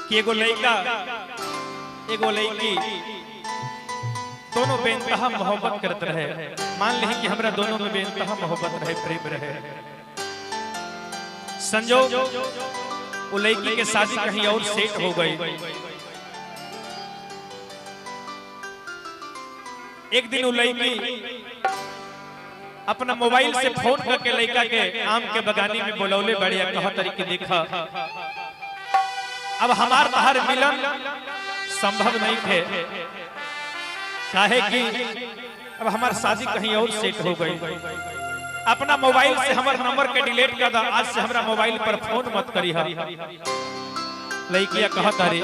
कि एगो लड़का एगो लड़की दोनों बेइंतहा मोहब्बत करत रहे। मान ली कि हमरा दोनों में बेइंतहा मोहब्बत रहे, प्रेम रहे। संजोग वो लड़की के शादी कहीं और सेट हो गई। एक दिन वो लड़की अपना मोबाइल से फोन करके लड़का के आम के बगानी में बुलौले बढ़िया कह तरीके देखा, अब हमार तहार मिलन संभव नहीं थे, काहे कि अब हमार शादी कहीं और सेट हो गई। अपना मोबाइल से हमार नंबर के डिलीट कर दा, आज से हमरा मोबाइल पर फोन मत करी। लड़किया कहत अरे,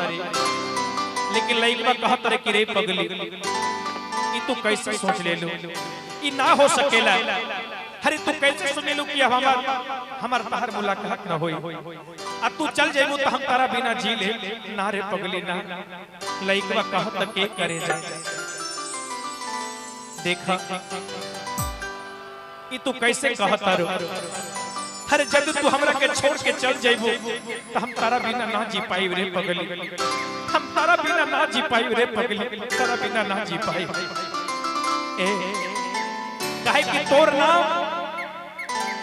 लेकिन लड़का कहत अरे कि रे पगली, ई तू कैसे सोच ले लू, ई ना हो सकेला। अरे तू कैसे सुन लू कि अब हमार तहार मुलाकात ना होई, आ तू चल जेबू तो हम तारा बिना जी ले ना रे पगली ना। लड़का कहत के करे जा, देखा ई तू कैसे कहत रो। अरे जब तू हमरा के छोड़ के चल जेबू तो हम तारा बिना ना जी पाई रे पगली, हम तारा बिना ना जी पाई रे पगली, तारा बिना ना जी पाई। ए काहे कि तोर नाम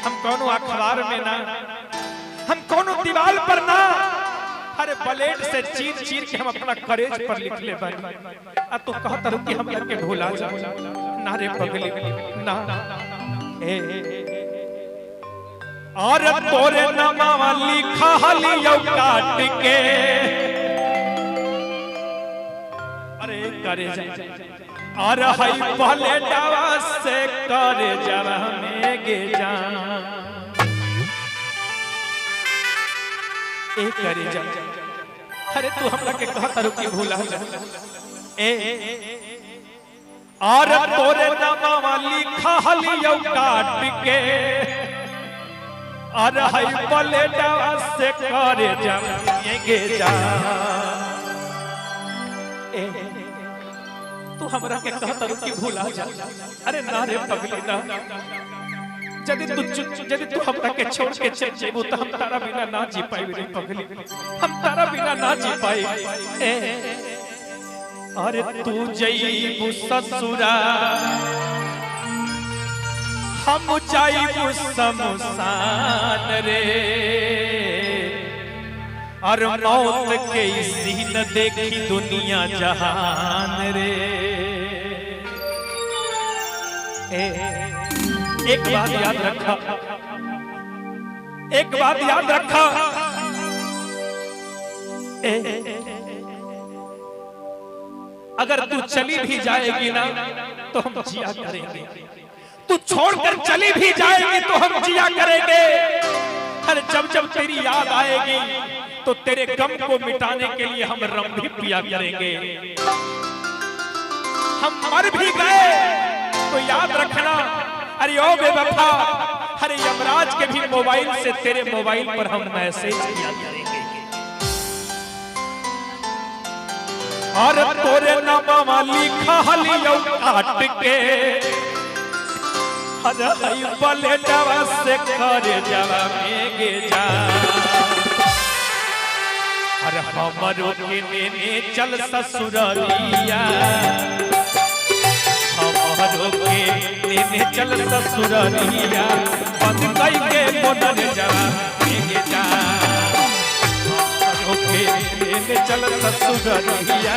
हम कोनो अखबार में ना, हम कोनो दीवार पर ना, अरे ब्लेड से चीर चीर के हम अपना करेज पर लिख ले बानी। आ तू कहत रहो कि हम के भूला जा ना रे पगली ना। ए और तोरे नामा लिखा लियो काट के, अरे करे जा, और हई पहले डावा से करे जावा में गे जा। ए करे जा, अरे तू हमरा के कहत रहो कि भूला जा। ए और तोरे नामा लिखा लियो काट के, और हई पहले डावा से करे जा में गे जा। ए तू हमरा के कहत रहो कि भूला जा, अरे ना रे पगली ना। यदि तू हमरा के छोड़ के चल जेबू तो हम तारा बिना ना जी पाई रे पगली, हम तारा बिना ना जी पाई। ए अरे तू जईबू ससुरा हम जाईबू शमशान रे, और मौत के सीन देखी दुनिया जहान रे। ए एक बात याद रखा, एक बात याद रखा, ए अगर तू चली भी जाएगी ना तो हम जिया करेंगे, तू छोड़कर चली भी जाएगी तो हम जिया करेंगे। अरे जब जब तेरी याद आएगी तो तेरे गम को मिटाने के लिए हम रम भी पिया करेंगे। हम मर भी गए तो याद रखना, अरे ओ बेवफा, अरे यमराज के भी मोबाइल से तेरे मोबाइल पर हम मैसेज किया करेंगे। और तोरे नामा लिखा लियो काट के, अरे हई बलेटवा से करे जावा में गे जा। अरे हमरो के नेने चल ससुरलिया, हमरो के नेने चल ससुरलिया, बंद कई के बोदर जावा में गे जा। हमरो के नेने चल ससुरलिया,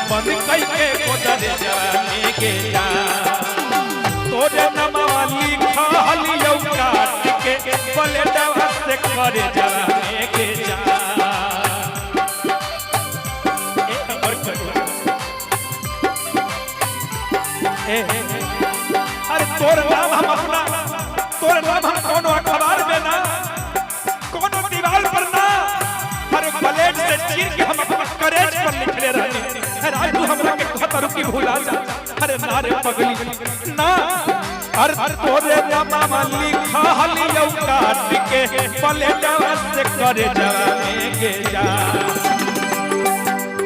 बंद कई के बोदर जावा में गे जा। तोरे नामा लिखा लियो काट के, बलेटवा से करे जावा में गे जा। अरे तोर नाम हम अपना, तोर नाम हम कोनो अखबार में ना, कोनो दीवार पर ना, अरे ब्लेड से चीर के हम अपना करेज पर लिखले रहनी। अरे आज तू हमरा के कहत रहो कि भूला जा, अरे ना रे पगली ना। अरे तोरे नामा लिखा लियो काट के, ब्लेडवा से करे जावा में गे जा।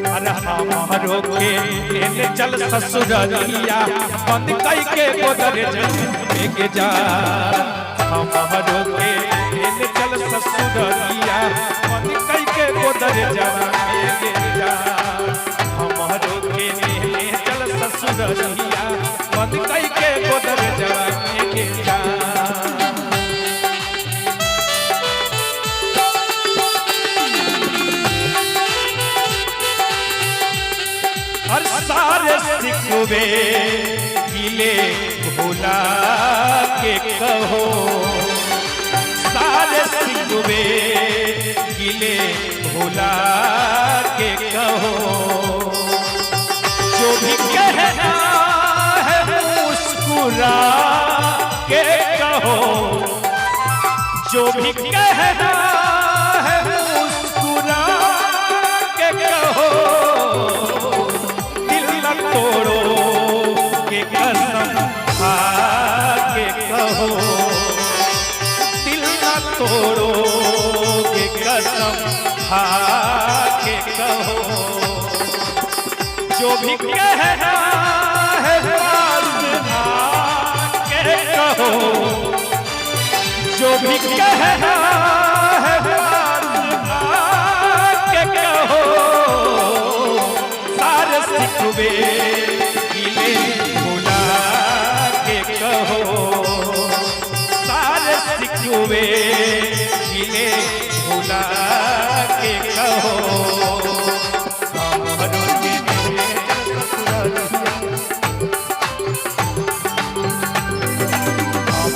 अरे हमरो के लेने चल ससुरलिया, बंद कई के गोदर के जा। हमरो के लेने चल ससुरलिया, बंद कई के गोदर जा। ससुररिया, बंद कई के गोदर जवा में गे जा। और सारे सिकवे गिले भुला के कहो, सारे सिकवे गिले भुला के कहो, जो भी कहना है मुस्कुरा के कहो, जो भी कहना है मुस्कुरा के कहो, दिल न तोड़ो के कसम खा के कहो, दिल न तोड़ो के कसम खा के कहो, जो भी कहना है पास आके कहो, जो भी कहना है पास आके कहो, सारे सिकवे गिले भुला के कहो, सारे सिकवे गिले भुला के कहो।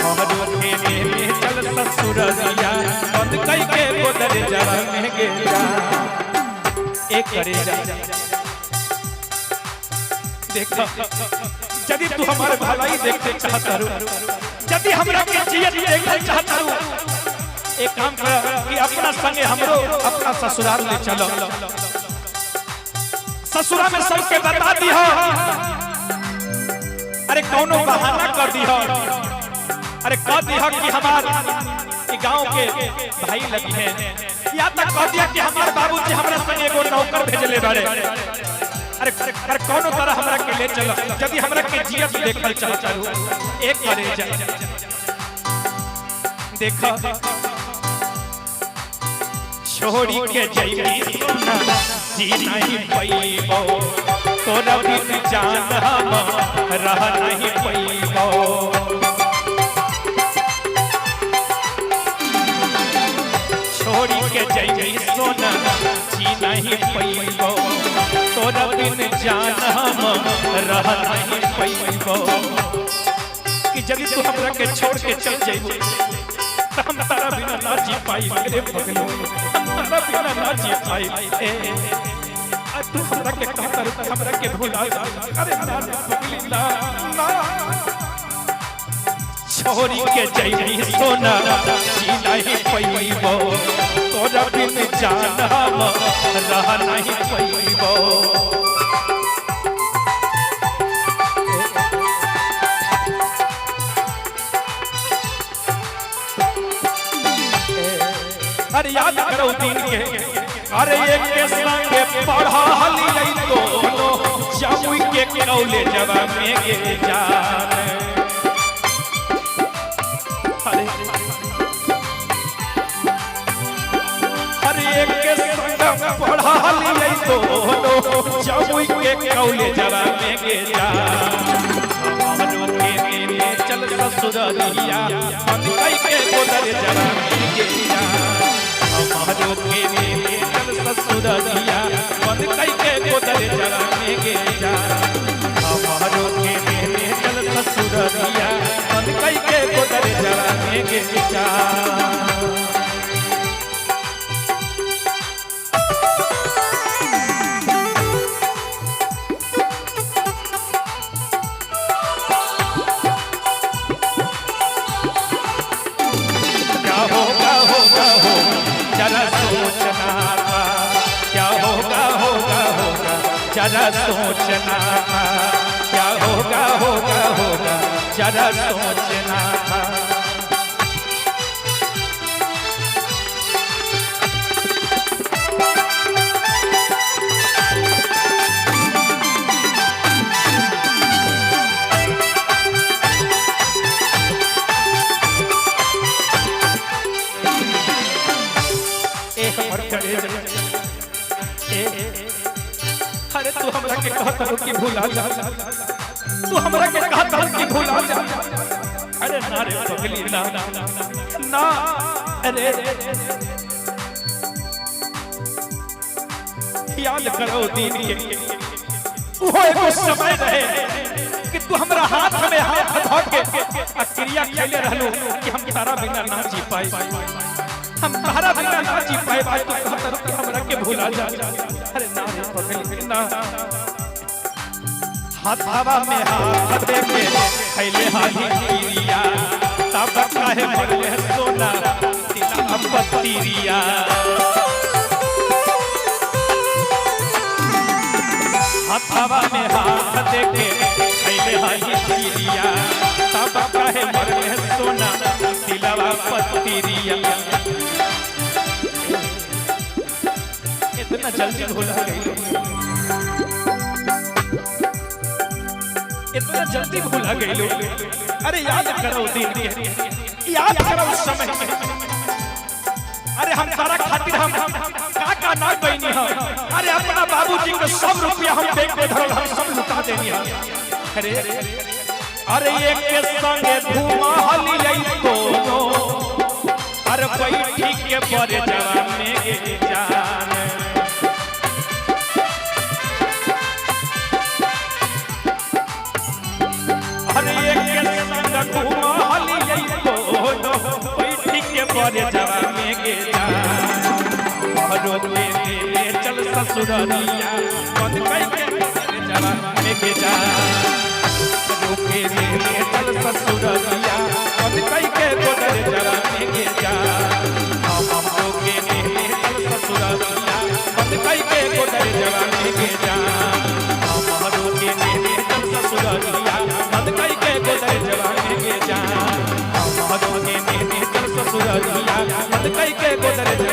हमरो के चल ससुररिया, बंद कई के गोदर जवा में गे जा। एक करे जा देखो, यदि तू हमारे भलाई देखते चाहता रू, यदि हमरा के जियत देखल चाहता रू, एक काम कर कि अपना संगे हमरो अपना ससुराल ले चलो। ससुरा में सबके बता दी हो, अरे कौनो बहाना कर दी हो, अरे कह दी हो कि हमार गांव के भाई लगी हैं, या तक कह दिया कि हमार बाबूजी हमरा संगे एगो नौकर भेजले बारे, अरे अरे कौनो तरह हमरा के ले चलो, यदि हमरा के जियत देखल चाहता रू। एक करे जा देखो, छोड़ी के जइबी सोना जी नहीं पैबो, तोरा बिन जान हम रह नहीं पैबो। छोड़ी के जइबी सोना जी नहीं पैबो, तोरा बिन जान हम रह नहीं पैबो। कि यदि तू हमरा के छोड़ के चल जइबू त हम तारा बिना ना जी पाई रे पगलो, हम तारा बिना ना जी पाई। ए आ तू हमरा के कहता रू हमरा के भुला जा, अरे ना रे पगली ना ना। छोड़ी के जइबी सोना जी नहीं पैबो, तोरा बिन जान हम रह नहीं पैबो। अरे याद करो दिन के, अरे एक के संगे पढ़ा लियै दोनों, जमुई के कॉलेजवा में गे जान। अरे अरे एक के संग पढ़ा लियै दोनों, जमुई के कॉलेजवा में गे जान। हमरो के नेने चल ससुररिया, बंद कई के गोदर जवा में गे जान। हमरो के नेने चल ससुररिया, बंद कई के गोदर जवा में गे जान। हमरो के नेने चल ससुररिया, बंद कई के गोदर जवा में गे जान। क्या होगा होगा होगा जरा सोचना था, क्या होगा होगा होगा जरा सोचना था, क्या होगा होगा होगा जरा सोचना था। ए हमर करे ए अरे तू हमरा के कहत हो कि भुला जा, तू हमरा के कहत हल कि भुला जा। अरे ना रे पगली ना ना, अरे याद करो दिन के, वो एगो समय रहे कि तू हमरा हाथ में हाथ धो के आ क्रिया खेले रहलू कि हम तारा बिना ना जी पाए, हम तारा बिना ना जी पाए। आज तू कहत रहलू कि हमरा के भुला जा। अरे ना रे पगली ना। हाथावा में हाथ दे के खैले हाथी क्रिया, तब काहे मरले सोना तिला पत्तिरिया। हाथावा में हाथ दे के खैले हाथी क्रिया, तब काहे मरले सोना तिलवा पत्तिरिया। इतना जल्दी भुला गई, इतना जल्दी भुला गई। अरे याद करो दिन के, याद करो समय के। अरे हम सारा खातिर हम का का ना बनी हम। अरे अपना बाबूजी के सब रुपया हम बैंक में धरल, हम सब लुटा देनी हम। अरे अरे एक के संगे घुमा हलियै कोनो, अरे बैठी के पर जवा में गे जान। अरे एक के संग घुमा हलियै कोनो, बैठी के पर जवा में गे जान। हमरो ले ले चल ससुररिया, बंद कई के जवा में गे जान। रोके ले ले चल ससुररिया, बंद कई के गोदर जवा में गे जान। हमरो के ले ले चल ससुररिया, बंद कई के गोदर जवा में गे जान। हमरो के ले ले चल ससुररिया, बंद कई के गोदर जवा में गे जान। हमरो के ले ले चल ससुररिया, बंद कई के गोदर जवा